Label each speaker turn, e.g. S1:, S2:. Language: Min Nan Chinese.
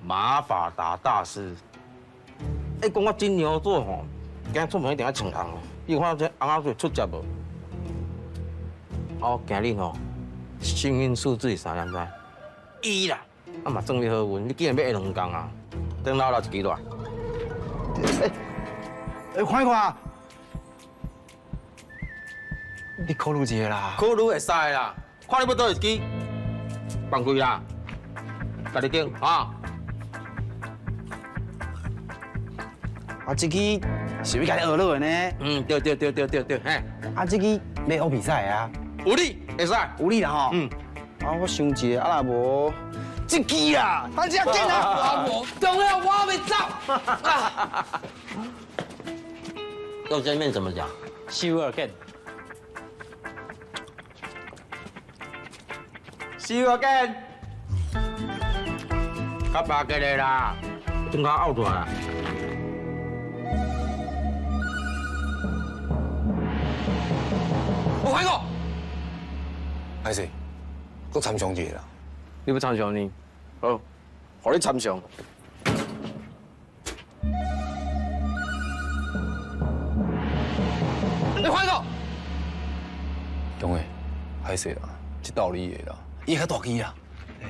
S1: 馬法達大師。欸，講我金牛座吼，今日出門一定愛穿紅。你有看這紅仔水出汁無？哦，今日吼，幸運數字是啥，你知？一啦，啊嘛算你好運，你竟然欲下兩工啊？等老老一支落來。
S2: 欸，欸，看一看，你考慮一下啦。
S1: 考慮會使啦，看你欲佗一支，放開啦，家己揀啊。
S2: 啊，這支是欲共你學落的呢？
S1: 嗯，對對對對對對，嘿。
S2: 啊，這支欲學比賽啊？
S1: 有理，會使。
S2: 有理啦吼。
S1: 嗯。
S2: 啊，我想一下，啊若無這支啦，反正緊啊。
S3: 我無重要，我欲走。
S1: 肉醬麵怎麼講
S4: ？See you again。
S1: See you again。較白過來啦，中間拗出來啦。
S3: 我看過。
S5: 歹勢，閣參詳一下啦。
S1: 你欲參詳呢？好，予你參詳。
S3: 你看過。
S5: 中偉，歹勢啦，這道理的啦，伊較大支啦。